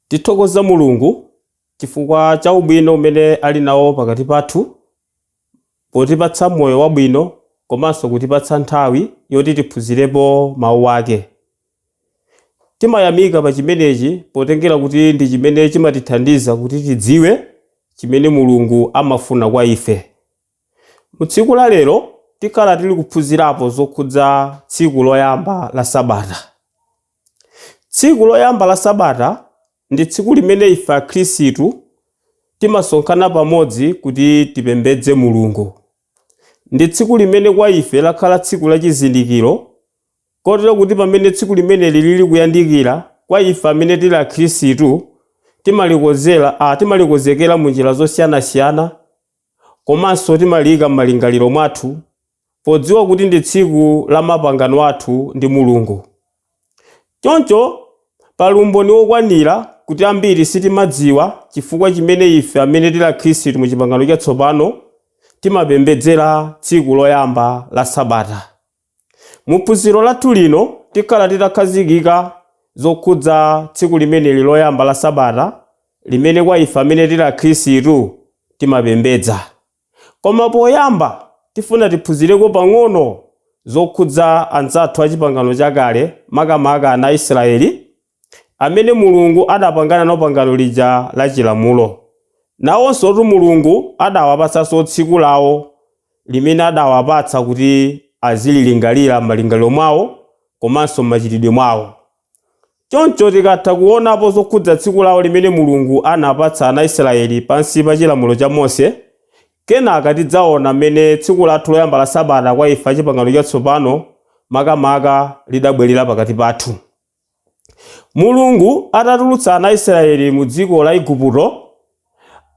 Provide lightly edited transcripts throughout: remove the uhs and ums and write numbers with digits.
Tithokoza Mulungu chifukwa cha ubwino umene ali nawo pakati pathu potipatsa moyo wabwino komanso kutipatsa nthawi yoti tiphunzirepo mawu ake. Timayamika pa chimenechi potengera kuti ndi chimene chimatithandiza kuti tidziwe chimene Mulungu amafuna kwa ife. Mu tsiku la lero tikhala tili kuphunzirapo zokhudza tsiku loyamba la Sabata. Tsiku loyamba la Sabata ndi tsiku limene ife Akhristu timasonkhana pamodzi kuti tipembedze Mulungu. Ndi tsiku limene kwa ife lakhala tsiku la chizindikiro, kotero kuti pamene tsiku limeneli lili kuyandikira, kwa ife amene tili Akhristu timalikonzekera mu njira zosiyanasiyana, komanso timaliyika m'malingaliro mwathu podziwa kuti ndi tsiku la mapangano athu ndi Mulungu. Choncho pali umboni wokwanira kuti ambiri sitimadziwa chifukwa chimene ife amene tili Akhristu mu Chipangano Chatsopano timapembedzera tsiku loyamba la Sabata. Mu phunziro lathu lino tikhala titakhazikika zokhudza tsiku limeneli loyamba la Sabata limene kwa ife amene tili Akhristu timapembedza. Koma poyamba tifuna tiphunzireko pang'ono zokhudza anzathu a Chipangano Chakale, makamaka ana Israeli amene Mulungu adapangana nawo pangano lija la chilamulo. Nawonsotu Mulungu adawapatsanso tsiku lawo limene adawapatsa kuti azililingalira m'malingaliro mwawo komanso m'machitidwe mwawo. Choncho tikatha kuonapo zokhudza tsiku lawo limene Mulungu anapatsa ana Israeli pansi pa chilamulo cha Mose, kenaka tidzaona mmene tsiku lathu loyamba la Sabata kwa ife a Chipangano Chatsopano makamaka lidabwerera pakati pathu. Mulungu atatulutsa ana Israeli mu dziko la Igupto,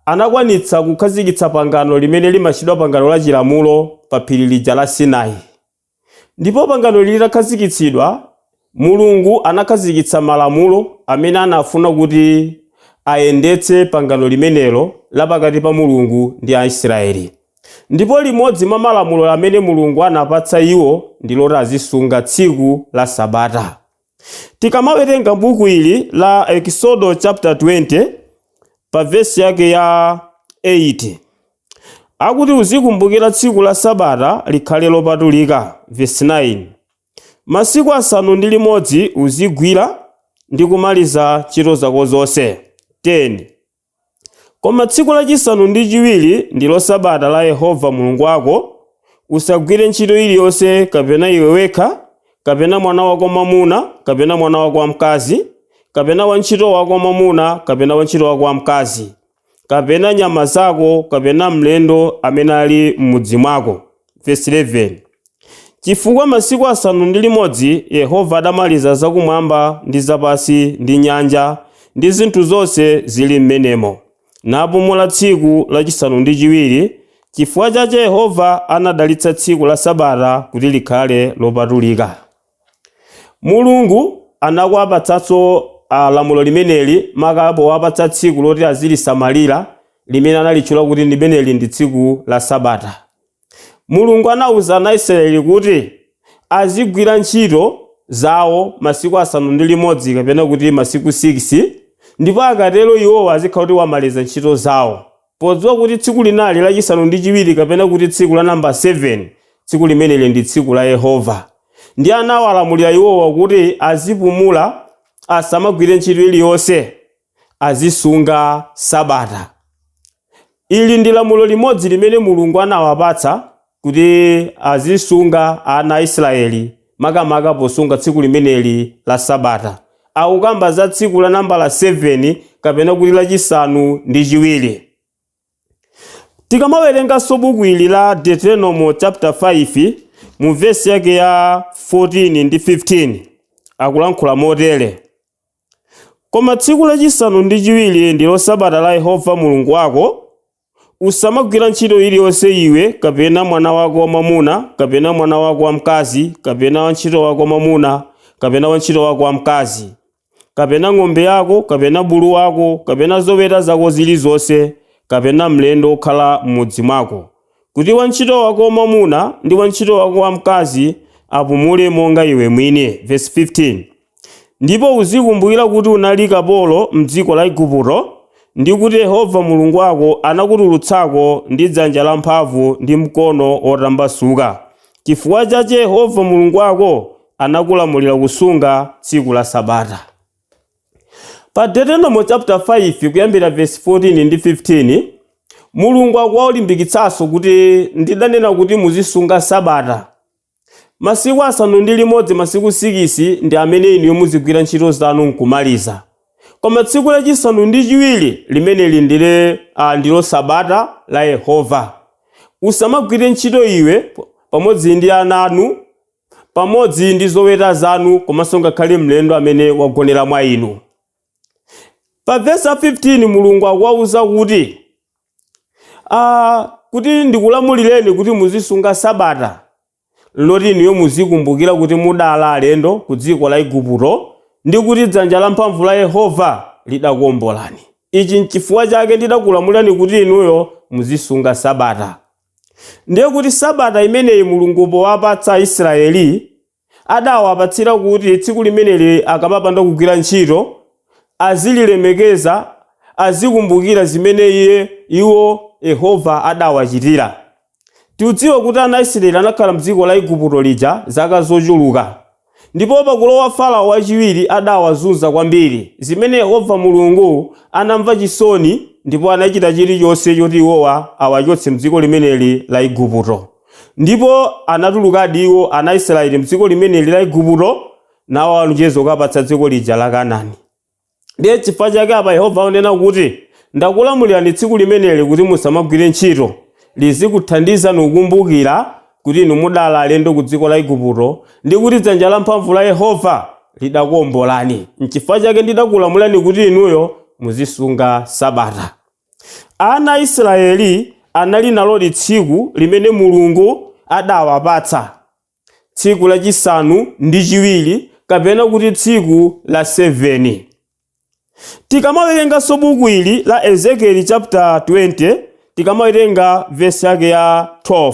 anakwanitsa kukhazikitsa pangano limene limatchedwa pangano la chilamulo pa phiri lija la Sinai. Ndipo pangano litakhazikitsidwa, Mulungu anakhazikitsa malamulo amene anafuna kuti ayendetse pangano limenelo la pakati pa Mulungu ndi Aisraeli. Ndipo limodzi mwa malamulo amene Mulungu anapatsa iwo ndi loti azisunga tsiku la Sabata. Tikamawerenga buku ili la Exodo chapter 20 pa vesi yake ya 8, akuti uzikumbukira tsiku la Sabata likhale lopatulika. Vesi 9, masiku 6 uzigwira ndi kumaliza ntchito zako zonse. 10, koma tsiku lachisanu ndi chiwiri ndilo Sabata la Yehova Mulungu wako, usagwire ntchito iliyonse, kapena iwe wekha, kapena mwana wako mwamuna, kapena mwana wako wamkazi, kapena wantchito wako mwamuna, kapena wantchito wako wamkazi, kapena nyama zako, kapena mlendo amene ali m'mudzi mwako. Verse 11, chifukwa masiku 6 Yehova adamaliza zakumwamba ndi zapansi ndi nyanja ndi zinthu zonse zili m'menemo, napumula tsiku lachisanu ndi chiwiri. Chifukwa chache Yehova anadalitsa tsiku la Sabata kuti likhale lopatulika. Mulungu anakuwapatsanso lamulo limeneli, makapo wapatsa tsiku loti azilisamalira limene analitchula kuti limeneli ndi tsiku la Sabata. Mulungu anawuza ana Israeli kuti azigwira ntchito zawo masiku 6 kapena kuti masiku 6, ndipo akatero iwowo azikhala kuti wamaliza ntchito zawo, podziwa kuti tsiku linali lachisanu ndi chiwiri kapena kuti tsiku la namba 7, tsiku limeneli ndi tsiku la Yehova. Ndi anawalamulira iwowa kuti azipumula, asamagwire ntchito iliyonse, azisunga Sabata. Ili ndi lamulo limodzi limene Mulungu anawapatsa kuti azisunga ana a Israeli, makamaka posunga tsiku limeneli la Sabata. Akukamba za tsiku la nambala 7 kapena kuti lachisanu ndi chiwiri. Tikamawerenganso buku ili la Deuteronomy chapter 5 mu vesi yake ya 14 ndi 15, akulankhula motere: koma tsiku lachisanu ndi chiwiri ndilo Sabata la Yehova Mulungu wako, usamagwira ntchito iliyonse iwe, kapena mwana wako wamwamuna, kapena mwana wako wamkazi, kapena wantchito wako wamwamuna, kapena wantchito wako wamkazi, kapena ng'ombe yako, kapena bulu wako, kapena zoweta zako zilizonse, kapena mlendo wokhala m'mudzi mwako, kuti wantchito wako wamwamuna ndi wantchito wako wamkazi apumule monga iwe mwini. Verse 15, Ndipo uzikumbukira kuti unali kapolo m'dziko la Igupto, ndi kuti Yehova Mulungu wako anakutulutsako ndi dzanja lamphamvu ndi mkono wotambasuka. Chifukwa chache Yehova Mulungu wako anakulamulira kusunga tsiku la Sabata. Pa Deuteronomy chapter 5 kuyambira verse 14 ndi 15, Mulungu akuwalimbikitsanso kuti ndidanena kuti muzisunga Sabata. Masiku 6, masiku 6 ndi amene inuyo muzigwira ntchito zanu nkumaliza. Koma tsiku lachisanu ndi chiwiri limeneli ndilo Sabata la Yehova. Usamagwire ntchito iwe pamodzi ndi ana anu, pamodzi ndi zoweta zanu, komanso ngakhale mlendo amene wagonera mwa inu. Pa verse 15 Mulungu akuwawuza kuti kuti ndikulamulireni kuti muzisunga Sabata, loti inuyo muzikumbukira kuti mudali alendo ku dziko la Igupto, ndi kuti dzanja lamphamvu la Yehova lidakuwombolani. Ichi nchifukwa chake ndidakulamulirani kuti inuyo muzisunga Sabata. Ndiye kuti Sabata imeneyi Mulungu powapatsa Israeli adawapatsira kuti tsiku limeneli akamapanda kugwira ntchito azililemekeza, azikumbukira zimene iye iwo Yehova adawachitira. Tikudziwa kuti ana Israeli anakhala mdziko la Igupto lija zaka zochuluka, ndipo pakulowa Farao wachiwiri adawazunza kwambiri, zimene Yehova Mulungu anamva chisoni ndipo anachita chilichonse choti iwowa awachotse mdziko limeneli la Igupto. Ndipo anatulukadi iwo ana Israeli mdziko limeneli la Igupto, nawalonjeza kukapatsa dziko lija la Kanaani. Ndiye chifukwa chake apa Yehova akunena kuti ndakulamulirani tsiku limeneli kuti musamagwire ntchito, lizikuthandizani kukumbukira kuti inu mudali alendo ku dziko la Igupto, ndi kuti dzanja lamphamvu la Yehova lidakuwombolani. Nchifukwa chake ndidakulamulirani kuti inuyo muzisunga Sabata. Ana a Israeli anali nalodi tsiku limene Mulungu adawapatsa, tsiku lachisanu ndi chiwiri kapena kuti tsiku la 7. Tikamawerenganso buku ili la Ezekieli chapter 20, tikamawerenga verse yake ya 12.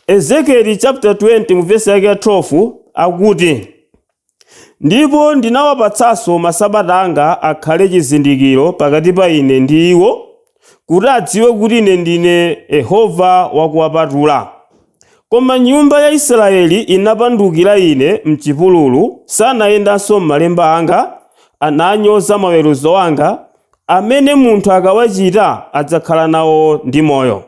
Ezekieli chapter 20 mu verse yake ya 12 akuti, ndipo ndinawapatsanso masabata anga akhale chizindikiro pakati pa ine ndi iwo, kuti adziwe kuti ine ndine Yehova wakuwapatula. Koma nyumba ya Israeli inapandukira ine mchipululu, sanayendanso m'malemba anga, ananyoza maweruzo anga, amene munthu akawachita adzakhala nawo ndi moyo.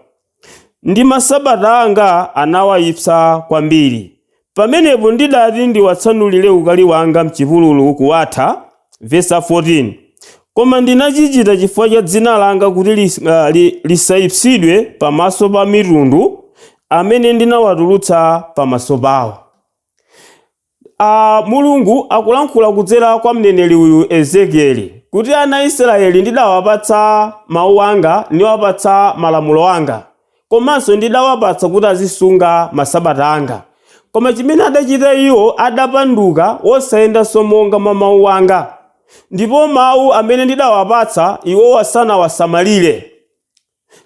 Ndi masabata anga anawayipsa kwambiri. Pamenepo ndidati ndiwatsanulire ukali wanga mchipululu kuwatha. Verse 14. Koma ndinachichita chifukwa cha dzina langa kuti lisayipsidwe pamaso pa mitundu amene ndinawatulutsa pamaso pawo. Mulungu akulankhula kudzera kwa mneneri uyu Ezekieli kuti ana Israeli ndidawapatsa mawu anga, ndiwapatsa malamulo anga, komanso ndidawapatsa kuti azisunga masabata anga. Koma chimene adachita iwo, adapanduka wosayendanso monga mwa mawu anga, ndipo mawu amene ndidawapatsa iwowa sanawasamalire,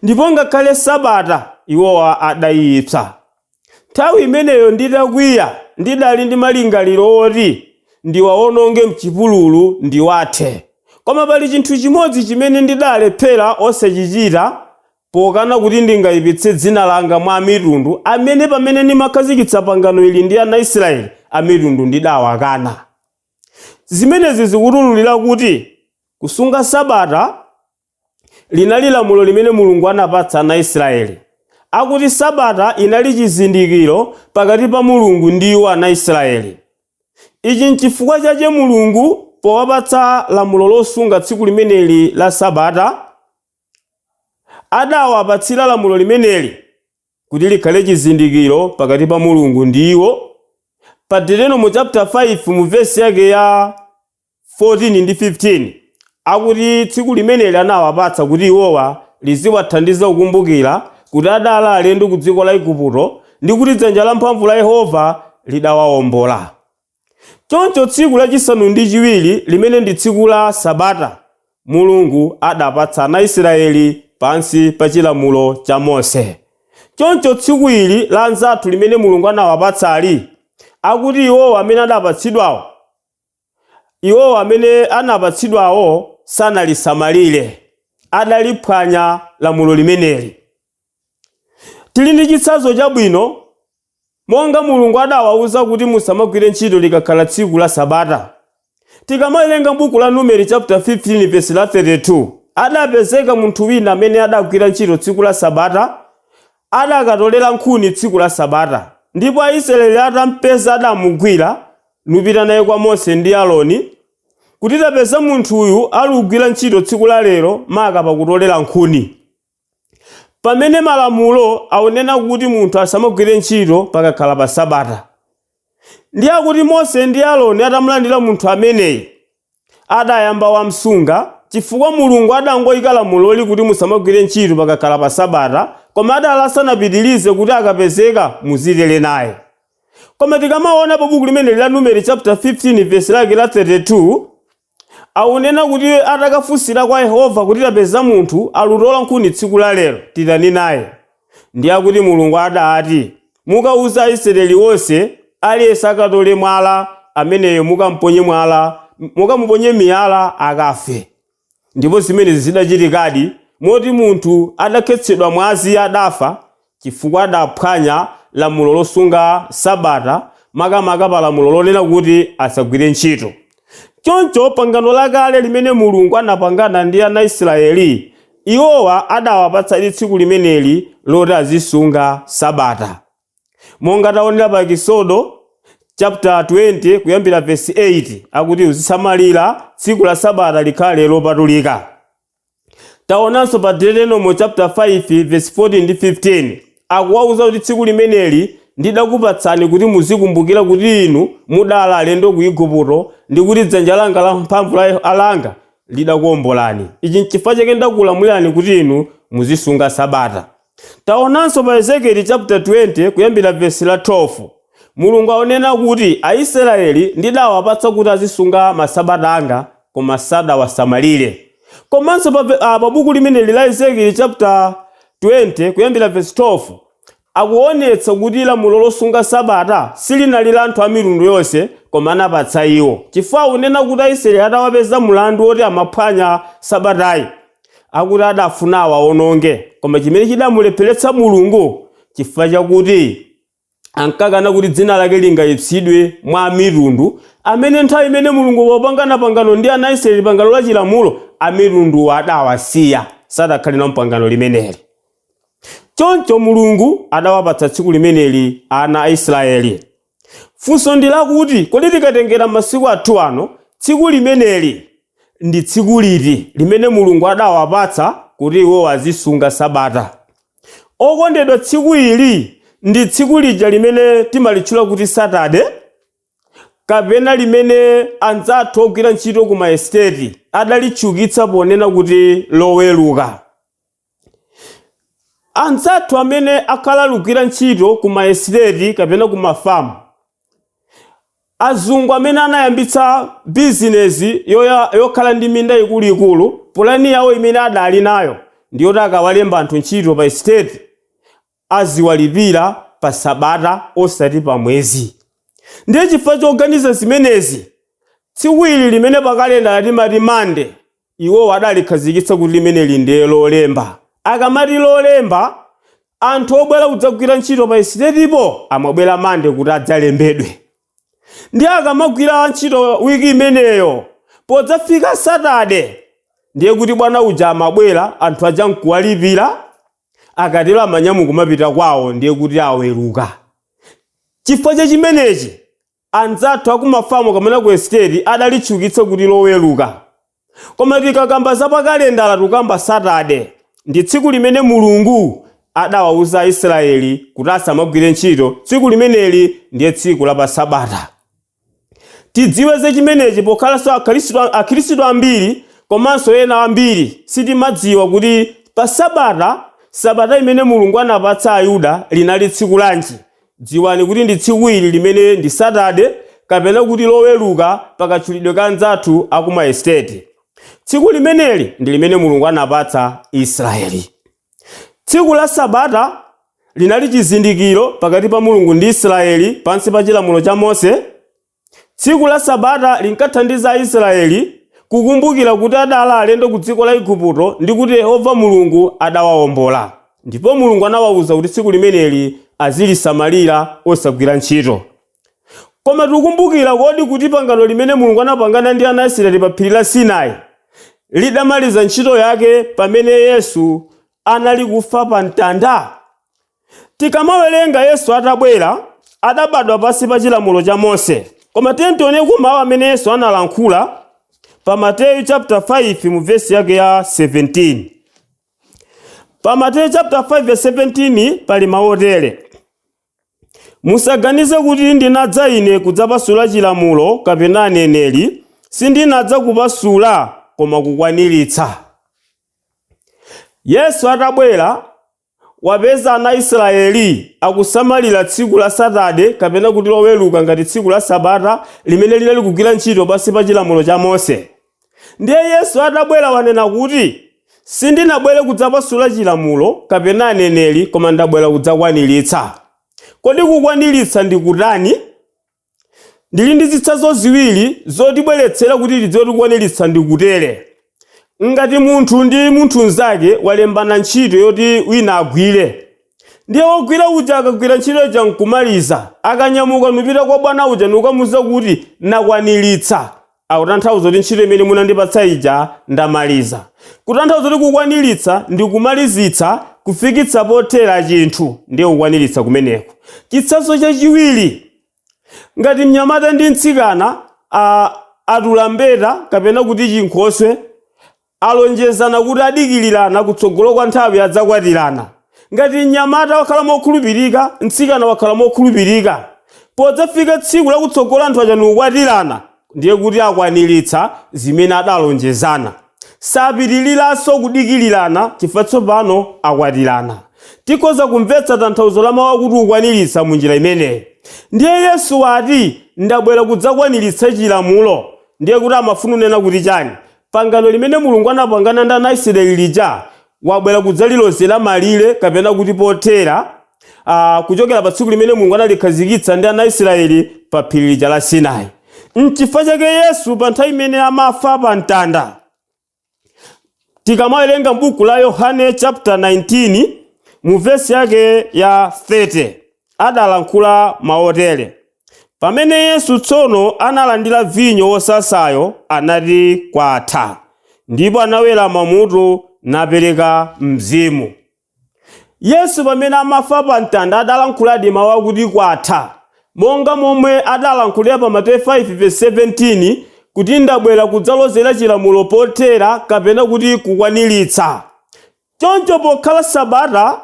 ndipo ngakhale Sabata iwowa adayipsa. Nthawi imeneyo nditakwiya, ndidali ndi malingaliro oti ndiwawononge mchipululu ndiwathe. Koma pali chinthu chimodzi chimene ndidalephera osachichita, pokana kuti ndingayipitse dzina langa mwa mitundu amene pamene ndimakhazikitsa pangano ili ndi ana Israeli, amitundu ndidawakana. Zimenezi zikutululira kuti kusunga Sabata linali lamulo limene Mulungu anapatsa ana Israeli. Akuti Sabata inali chizindikiro pakati pa Mulungu ndi iwo ana Israeli. Ichi nchifukwa chache Mulungu powapatsa lamulo losunga tsiku limeneli la Sabata, adawapatsira lamulo limeneli kuti likhale chizindikiro pakati pa Mulungu ndi iwo. Pa Deuteronomy chapter 5 mu verse yake ya 14 ndi 15 akuti tsiku limeneli anawapatsa kuti iwowa liziwathandiza kukumbukira kuti adali alendo ku dziko la Igupto ndi kuti dzanja lamphamvu la Yehova lidawawombola. Choncho tsiku lachisanu ndi chiwiri limene ndi tsiku la Sabata, Mulungu adapatsa ana Israeli pansi pa chilamulo cha Mose. Choncho tsiku ili la anzathu limene Mulungu anawapatsali, akuti iwowa amene adapatsidwawo Iwowo amene anapatsidwawo sanalisamalire, adaliphwanya lamulo limeneli. Tili ndi chitsanzo chabwino monga Mulungu adawauza kuti musamagwire ntchito likakhala tsiku la Sabata. Tikamawerenga buku la Numeri chapter 15 verse la 32, adapezeka munthu wina amene adagwira ntchito tsiku la Sabata, adakatolera nkhuni tsiku la Sabata. Ndipo Aisraeli atampeza adamugwira, nupita naye kwa Mose ndi Aroni, kuti tapeza munthuyu alugwira ntchito tsiku la lero maka pakutolera nkhuni. Pamene malamulo akunena kuti munthu asamagwire ntchito pakakhala pa Sabata. Ndiye akuti Mose ndi Aroni atamulandira munthu ameneyi, adayamba wamsunga, chifukwa Mulungu adangoyika lamuloli kuti musamagwire ntchito pakakhala pa Sabata, koma adali asanapitirize kuti akapezeka muzitere naye. Koma tikamaona pa buku limeneli la Numeri chapter 15 verse lake la 32, akunena kuti atakafunsira kwa Yehova kuti tapeza munthu alutola nkhuni tsiku la lero, titani naye? Ndiye akuti Mulungu adati, mukauza Aisraeli onse, aliyense akatole mwala, ameneyo mukamponye mwala, mukamuponye miyala akafe. Ndipo zimenezi zidachitikadi, moti munthu adakhetsedwa mwazi adafa, chifukwa adaphwanya lamulo losunga Sabata, makamaka pa lamulo lonena kuti asagwire ntchito. Choncho pangano lakale limene Mulungu anapangana ndi ana Israeli, iwowa adawapatsa tsiku limeneli loti azisunga Sabata. Monga taonera pa Ekisodo chapter 20 kuyambira verse 8, akuti uzisamalira tsiku la Sabata likhale lopatulika. Taonanso pa Deuteronomy chapter 5 verse 14 ndi 15, akuwauza kuti tsiku limeneli ndidakupatsani kuti muzikumbukira kuti inu mudali alendo ku Igupto, ndi kuti dzanja langa la mphamvu la langa lidakuombolani. Ichi nchifukwa chake ndakulamulirani kuti inu muzisunga Sabata. Taonanso pa Ezekieli chapter 20 kuyambira verse la 12, Mulungu akunena kuti Aisraeli ndidawapatsa kuti azisunga masabata anga, koma sadawasamalire. Komanso pa buku limeneli la Ezekieli chapter 20 kuyambira verse 12, akuonetsa kuti lamulo losunga Sabata silinali la anthu a mitundu yonse, koma anapatsa iwo. Chifukwa akunena kuti Aisraeli atawapeza mulandu woti amaphwanya Sabatayi, akuti adafuna awaononge, koma chimene chidamulepheretsa Mulungu chifukwa chakuti ankakana kuti dzina lake lingayipsidwe mwa mitundu, amene nthawi imene Mulungu popangana pangano ndi ana Israeli pangano la chilamulo, amitundu adawasiya, sadakhale nawo pangano limeneli. Choncho Mulungu adawapatsa tsiku limeneli ana a Israeli. Funso ndi lakuti, kodi tikatengera masiku athu ano, tsiku limeneli ndi tsiku liti limene Mulungu adawapatsa kuti iwo azisunga Sabata? Okondedwa, tsiku ili ndi tsiku lija limene timalitchula kuti Saturday, kapena limene anzathu ogwira ntchito ku maesteti adalitchukitsa ponena kuti Loweruka. Anzathu amene akhala alugwira ntchito ku maesteti kapena ku mafamu, azungu amene anayambitsa bizinesi yokhala ndi minda ikuluikulu, pulani yawo imene adali nayo ndiyoti akawalemba anthu ntchito pa estate aziwalipira pa sabata osati pa mwezi. Ndiye chifukwa choganiza zimenezi, tsiku ili limene pa kalendala timati Monday, iwo adalikhazikitsa kuti limeneli ndiye Lolemba. Akamati Lolemba, anthu obwera kudzagwira ntchito pa esitetipo amabwera Monday kuti adzalembedwe. Ndiye akamagwira ntchito wiki imeneyo, podzafika Saturday ndiye kuti bwana uja amabwera, anthu aja nkuwalipira, akatero amanyamuka kumapita kwawo, ndiye kuti aweruka. Chifukwa cha chimenechi, anzathu akumafamu kapena ku esiteti adalitchukitsa kuti Loweruka. Koma tikakamba za pakalendala tikukamba Saturday, ndi tsiku limene Mulungu adawauza Aisraeli kuti asamagwire ntchito. Tsiku limeneli ndiye tsiku la pa Sabata. Tidziwe za chimenechi pokhalanso akhristu ambiri komanso ena ambiri sitimadziwa kuti pa Sabata, Sabata imene Mulungu anapatsa Ayuda linali tsiku lanji. Dziwani kuti ndi tsiku ili limene ndi Saturday kapena kuti Loweruka pakatchulidwe ka anzathu akuma estate. Tsiku limeneli ndi limene Mulungu anapatsa Israeli. Tsiku la Sabata linali chizindikiro pakati pa Mulungu ndi Israeli pansi pa chilamulo cha Mose. Tsiku la Sabata linkathandiza Aisraeli kukumbukira kuti adali alendo ku dziko la Igupto ndi kuti Yehova Mulungu adawawombola. Ndipo Mulungu anawawuza kuti tsiku limeneli azilisamalira osagwira ntchito. Koma tikukumbukira kodi kuti pangano limene Mulungu anapangana ndi ana a Israeli pa phiri la Sinai lidamaliza ntchito yake pamene Yesu anali kufa pa mtanda? Tikamawerenga Yesu atabwera, adabadwa pansi pa chilamulo cha Mose. Koma tiye tioneko mawu amene Yesu analankhula pa Mateyu chapter 5 mu vesi yake ya 17. Pa Mateyu chapter 5 verse 17 pali mawu otere: Musaganize kuti ndinadza ine kudzapasula chilamulo kapena aneneri, sindinadza kupasula koma kukwaniritsa. Yesu atabwera wapeza ana Israeli akusamalira tsiku la Satade kapena kuti Loweruka ngati tsiku la Sabata limene linali kugwira ntchito pansi pa chilamulo cha Mose. Ndiye Yesu atabwera wanena kuti sindinabwere kudzapasula chilamulo kapena aneneri, koma ndabwera kudzakwaniritsa. Kodi kukwaniritsa ndi kutani? Ndili ndi zitsanzo ziwiri zotibweretsera kuti tidziwe kukwaniritsa ndi kutere. Ngati munthu ndi munthu mnzake walembana ntchito yoti wina agwire, ndiye wogwira uja akagwira ntchito ija nkumaliza, akanyamuka nupita kwa bwana uja nukamuuza kuti nakwaniritsa, akutanthauza kuti ntchito imene munandipatsa ija ndamaliza. Kutanthauza kuti kukwaniritsa ndi kumalizitsa, kufikitsa pothera chinthu, ndiye kukwaniritsa kumeneko. Chitsanzo chachiwiri, ngati mnyamata ndi mtsikana atula mbeta kapena kuti chinkhoswe, alonjezana kuti adikilirana kutsogolo kwa nthawi adzakwatirana. Ngati mnyamata wakhala mokhulupirika, mtsikana wakhala mokhulupirika, podzafika tsiku lakutsogolo anthu aja nikukwatirana, ndiye kuti akwaniritsa zimene adalonjezana. Sapitiriranso kudikilirana chifukwa tsopano akwatirana. Tikhoza kumvetsa tanthauzo la mawu akuti kukwaniritsa mu njira imeneyi. Ndiye Yesu wati ndabwera kudzakwaniritsa chilamulo, ndiye kuti amafuna kunena kuti chani? Pangano limene Mulungu anapangana ndi ana Israeli lija wabwera kudzalilozera malire kapena kuti pothera, kuchokera pa tsiku limene Mulungu analikhazikitsa ndi ana Israeli pa phiri lija la Sinai. Nchifukwa chake Yesu pa nthawi imene amafa pa mtanda, tikamawerenga m'buku la Yohane chapter 19 mu vesi yake ya 30, adalankhula maotere: pamene Yesu tsono analandira vinyo wosasayo, anati kwatha, ndipo anawerama mutu napereka mzimu. Yesu pamene amafa pa mtanda adalankhuladi mawu akuti kwatha, monga momwe adalankhulira pa Mateyu 5:17 kuti ndabwera kudzalozera chilamulo pothera kapena kuti kukwaniritsa. Choncho pokhala Sabata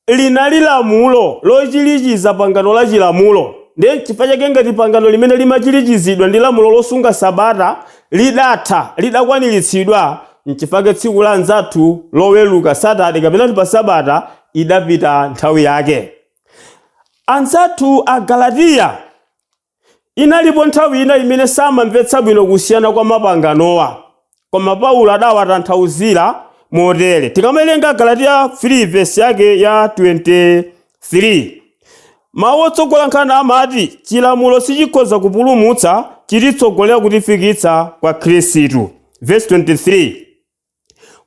linali lamulo lochirikiza pangano la chilamulo, ndiye chifukwa chake ngati pangano limene limachirikizidwa ndi lamulo losunga Sabata lidatha, lidakwaniritsidwa, nchifukwa tsiku la anzathu Loweruka, Satade kapena kuti pa Sabata idapita nthawi yake. Anzathu a Galatiya, inalipo nthawi ina imene samamvetsa bwino kusiyana kwa mapanganowa, koma Paulo adawatanthauzira motere. Tikamawerenga Galatiya 3 vesi yake ya 23, mawu otsogola nkhani amati chilamulo sichikhoza kupulumutsa, chititsogolera kutifikitsa kwa Khristu. Vesi 23,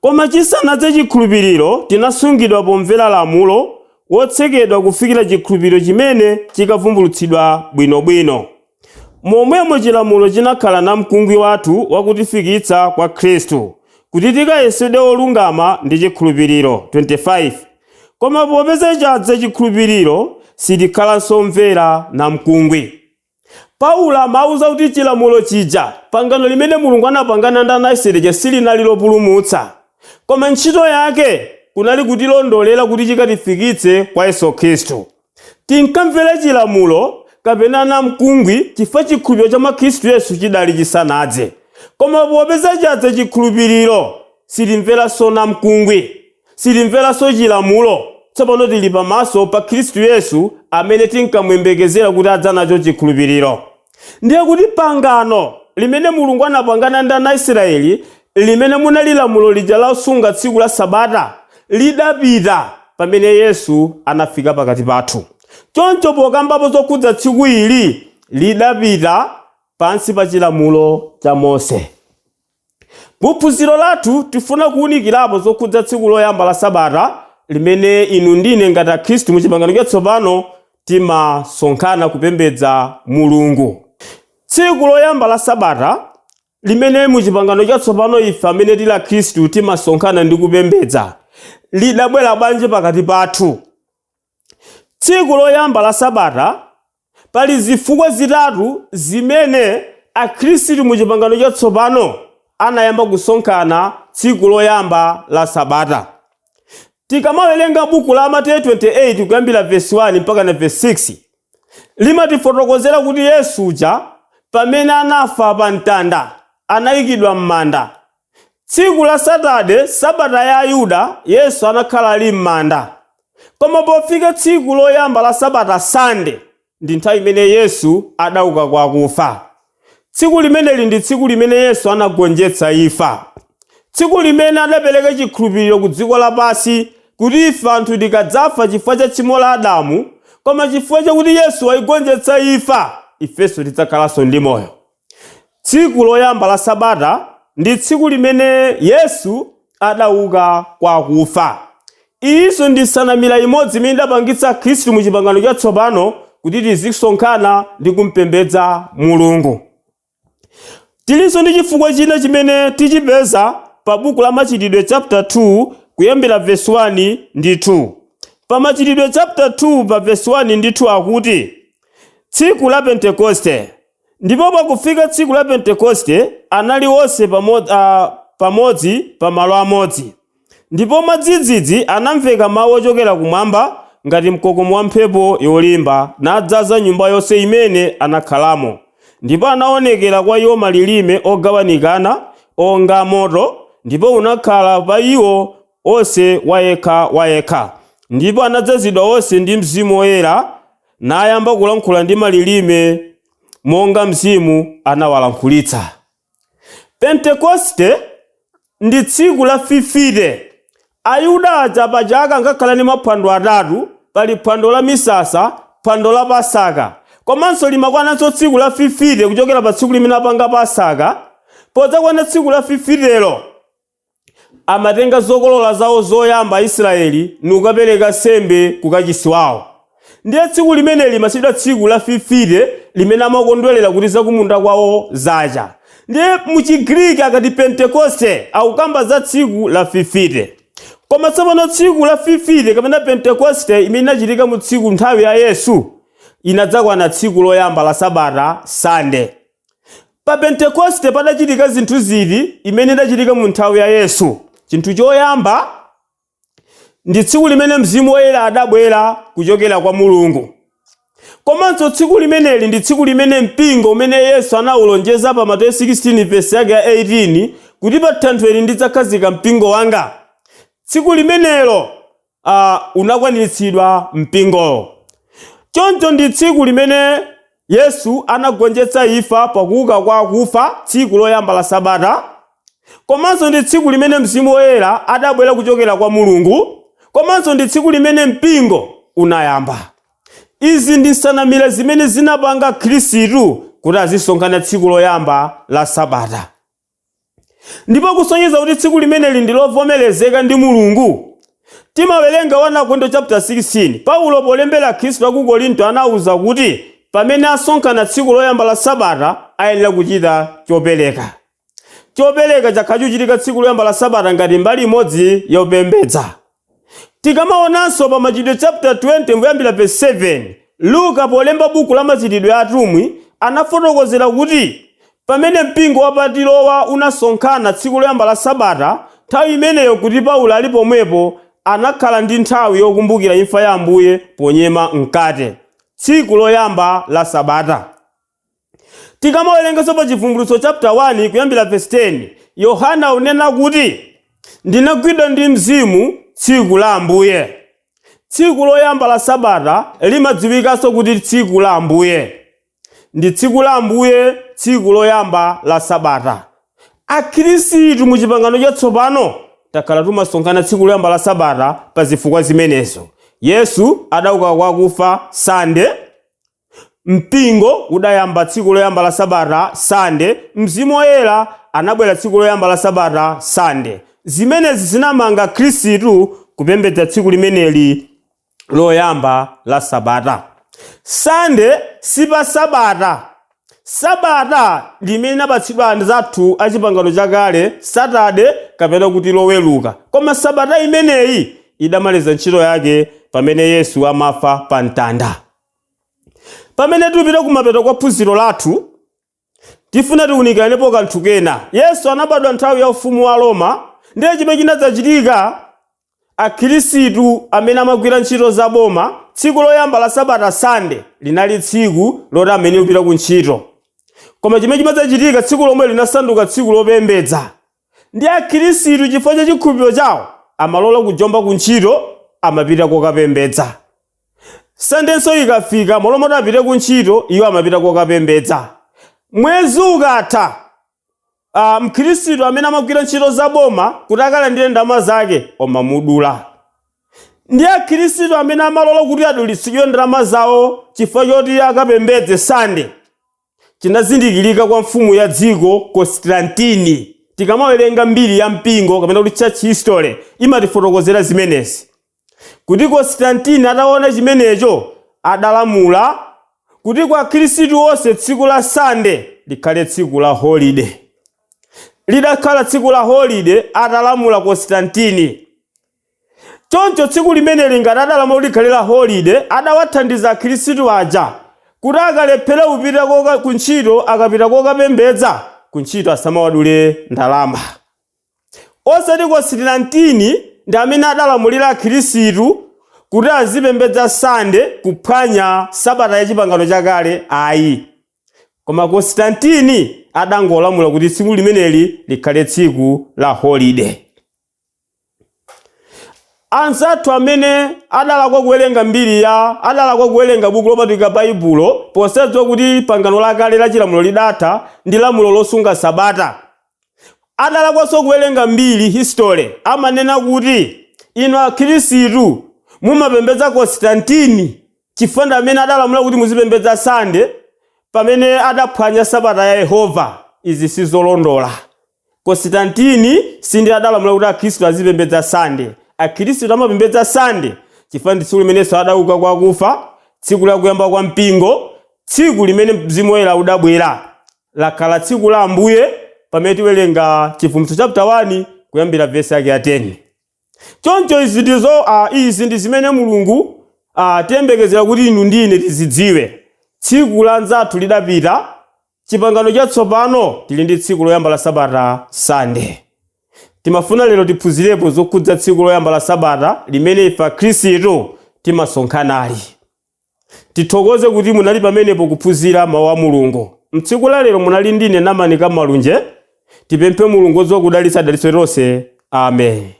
koma chisanadze chikhulupiriro tinasungidwa pomvera lamulo, wotsekedwa kufikira chikhulupiriro chimene chikavumbulutsidwa bwinobwino. Momwemo chilamulo chinakhala namkungwi wathu wakutifikitsa kwa Khristu, kuti tikayesedwe olungama ndi chikhulupiriro. 25 koma popeza chadza chikhulupiriro, sitikhalanso omvera namkungwi. Paulo amauza kuti chilamulo chija, pangano limene Mulungu anapangana ndi ana Israeli, silinali lopulumutsa, koma ntchito yake kunali kutilondolera kuti chikatifikitse kwa Yesu Khristu. Tinkamvera chilamulo kapena namkungwi chifukwa chikhulupiriro cha mwa Khristu Yesu chidali chisanadze, koma popeza chadza chikhulupiriro, sitimveranso namkungwi, sitimveranso chilamulo. Tsopano tili pamaso pa Khristu Yesu amene tinkamuyembekezera kuti adza nacho chikhulupiriro. Ndiye kuti pangano limene Mulungu anapangana ndi ana Israeli, limene munali lamulo lija losunga tsiku la Sabata, lidapita pamene Yesu anafika pakati pathu. Choncho pokambapo zokhudza tsiku ili, lidapita pansi pa chilamulo cha Mose. Muphunziro lathu tifuna kuwunikirapo zokhudza tsiku loyamba la sabata limene inu ndine ngati akhristu mu chipangano chatsopano timasonkhana kupembedza Mulungu. Tsiku loyamba la sabata limene mu chipangano chatsopano ife amene tili akhristu timasonkhana ndi kupembedza lidabwera bwanji pakati pathu? Tsiku loyamba la sabata pali zifukwa zitatu zimene akhristu mu chipangano chatsopano anayamba kusonkhana tsiku loyamba la sabata. Tikamawerenga buku la Mateyu 28 kuyambira verse 1 mpaka na verse 6, limatifotokozera kuti Yesu uja pamene anafa pa mtanda anayikidwa m'manda. Tsiku la Satade, sabata ya Ayuda, Yesu anakhala ali m'manda. Koma pofika tsiku loyamba la sabata, Sande, ndi nthawi imene Yesu adauka kwa akufa. Tsiku limeneli ndi tsiku limene Yesu anagonjetsa imfa, tsiku limene adapereka chikhulupiriro ku dziko lapansi kuti ife anthu tikadzafa chifukwa cha tchimo la Adamu, koma chifukwa chakuti Yesu wayigonjetsa imfa, ifenso tidzakhalanso ndi moyo. Tsiku loyamba la sabata ndi tsiku limene Yesu adauka kwa akufa. Iyinso ndi nsanamira imodzi imene idapangitsa Khristu mu chipangano chatsopano kuti tizisonkhana ndi kumpembedza Mulungu. Tilinso ndi chifukwa china chimene tichipeza pa buku la Machitidwe chapter 2 kuyambira verse 1 ndi 2. Pa Machitidwe chapter 2 pa verse 1 ndi 2 akuti, tsiku la Pentekoste. Ndipo pakufika tsiku la Pentekoste anali onse pamodzi pa malo amodzi. Ndipo mwadzidzidzi anamveka mawu ochokera kumwamba ngati mkokomo wa mphepo yolimba, nadzaza nyumba yonse imene anakhalamo. Ndipo anaonekera kwa iwo malilime ogawanikana onga moto, ndipo unakhala pa iwo onse wayekha wayekha. Ndipo anadzazidwa onse ndi Mzimu Woyera, nayamba kulankhula ndi malilime monga Mzimu anawalankhulitsa. Pentekoste ndi tsiku la 50. Ayuda aja pachaka ankakhala ndi maphwando atatu. Pali phwando la misasa, phwando la Pasaka, komanso limakwananso tsiku la 50 kuchokera pa tsiku limene apanga Pasaka. Podzakwana tsiku la 50 amatenga zokolola zawo zoyamba Aisraeli nikukapereka nsembe ku kachisi wawo. Ndiye tsiku limeneli limatchedwa tsiku la 50 limene amakondwerera kuti zakumunda kwawo zacha. Ndiye mu Chigriki akati Pentekoste akukamba za tsiku la 50. Koma tsopano tsiku la 50 kapena Pentekoste imene inachitika mu tsiku nthawi ya Yesu inadzakwana tsiku loyamba la sabata, Sande. Pa Pentekoste padachitika zinthu ziti imene idachitika mu nthawi ya Yesu? Chinthu choyamba ndi tsiku limene Mzimu Woyera adabwera kuchokera kwa Mulungu. Komanso tsiku limeneli ndi tsiku limene mpingo umene Yesu anawulonjeza pa Mateyu 16 verse yake ya 18 kuti pa thanthweli ndidzakhazika mpingo wanga. Tsiku limenelo unakwaniritsidwa mpingowo. Choncho ndi tsiku limene Yesu anagonjetsa imfa pakuuka kwa akufa, tsiku loyamba la sabata. Komanso ndi tsiku limene Mzimu Woyera adabwera kuchokera kwa Mulungu. Komanso ndi tsiku limene mpingo unayamba. Izi ndi nsanamira zimene zinapanga Khristu kuti azisonkhana tsiku loyamba la sabata. Ndipo kusonyeza kuti tsiku limeneli ndi lovomerezeka ndi Mulungu, timawerenga 1 Akorinto chapter 16. Paulo polembera Khristu aku Korinto anawuza kuti pamene asonkhana tsiku loyamba la sabata ayenera kuchita chopereka. Chopereka chakhala chikuchitika tsiku loyamba la sabata ngati mbali imodzi yopembedza. Tikamaonanso pa Machitidwe chapter 20 kuyambira verse 7, Luka polemba buku la Machitidwe a Atumwi anafotokozera kuti pamene mpingo wa pa Tirowa unasonkhana tsiku loyamba la sabata, nthawi imeneyo kuti Paulo ali pomwepo anakhala ndi nthawi yokumbukira imfa ya Ambuye ponyema mkate, tsiku loyamba la sabata. Tikamawerenganso pa Chivumbulutso chapter 1 kuyambira verse 10, Yohana unena kuti ndinagwidwa ndi Mzimu tsiku la Ambuye. Tsiku loyamba la sabata limadziwikanso kuti tsiku la Ambuye. Ndi tsiku la Ambuye, tsiku loyamba la sabata. Akhristu mu chipangano chatsopano takhala tumasonkhana tsiku loyamba la sabata pa zifukwa zimenezo. Yesu adauka kwa akufa Sande. Mpingo udayamba tsiku loyamba la sabata, Sande. Mzimu Woyera anabwera tsiku loyamba la sabata, Sande. Zimenezi zinamanga Khristu kupembedza tsiku limeneli loyamba la sabata. Sande si pa sabata. Sabata limene linapatsidwa anzathu a Chipangano Chakale, Saturday kapena kuti Loweruka. Koma sabata imeneyi idamaliza ntchito yake pamene Yesu amafa pa mtanda. Pamene tipita kumapeto kwa phunziro lathu, tifuna tiwunikiranepo kanthu kena. Yesu anabadwa nthawi ya ufumu wa Roma. Ndiye chimene chinadzachitika, Akhristu amene amagwira ntchito za boma, tsiku loyamba la sabata, Sande, linali tsiku loti amene kupita ku ntchito. Koma chimene chimadzachitika, tsiku lomwe linasanduka tsiku lopembedza. Ndi Akhristu, chifukwa cha chikhulupiriro chawo, amalola kujomba ku ntchito, amapita kokapembedza. Sandenso ikafika, malo moti apite ku ntchito, iwo amapita kokapembedza. Mwezi ukatha, mkhristu amene amagwira ntchito za boma kuti akalandire ndalama zake omamudula. Ndi Akhristu amene amalola kuti adulitsidwe ndalama zawo chifukwa choti akapembedze Sande, chinazindikirika kwa mfumu ya dziko Konstantini. Tikamawerenga mbiri ya mpingo kapena kuti church history, imatifotokozera zimenezi, kuti Konstantini ataona chimenecho adalamula kuti kwa Akhristu onse tsiku la Sande likhale tsiku la holiday. Lidakhala tsiku la holiday atalamula Konstantini. Choncho tsiku limeneli, ngati adalamula kuti likhale la holiday, adawathandiza Akhristu aja kuti akalephera kupita ku ntchito, akapita kokapembedza, ku ntchito asamawadule ndalama. Osati Konstantini ndi amene adalamulira Akhristu kuti azipembedza Sande, kuphwanya sabata ya Chipangano Chakale, ayi. Koma Konstantini adangolamula kuti tsiku limeneli likhale tsiku la holiday. Anzathu amene adalakwa kuwerenga mbiri ya adalakwa kuwerenga buku lopatulika Baibulo, posadziwa kuti pangano lakale la chilamulo lidatha ndi lamulo losunga sabata, adalakwanso kuwerenga mbiri, history. Amanena kuti inu Akhristu mumapembedza Konstantini chifukwa ndi amene adalamula kuti muzipembedza Sande pamene adaphwanya sabata ya Yehova. Izi sizolondola. Konstantini sindi adalamula kuti Akhristu azipembedza Sande. Akhristu amapembedza Sande chifukwa ndi tsiku limenenso adauka kwa akufa, tsiku lakuyamba kwa mpingo, tsiku limene Mzimu Woyera udabwera. Lakhala tsiku la Ambuye pamene tiwerenga Chivumbulutso chapter 1 kuyambira vesi yake ya 10. Choncho izi ndi zimene Mulungu tiyembekezera kuti inu ndine tizidziwe. Tsiku la anzathu lidapita. Chipangano Chatsopano tili ndi tsiku loyamba la sabata, Sande. Timafuna lero tiphunzirepo zokhudza tsiku loyamba la sabata limene ife Akhristu timasonkhanali. Tithokoze kuti munali pamenepo kuphunzira mawu a Mulungu. Mtsiku la lero munali ndine Namanika Malunje. Tipemphe Mulungu wodziwa kudalitsa dalitso lonse. Amen.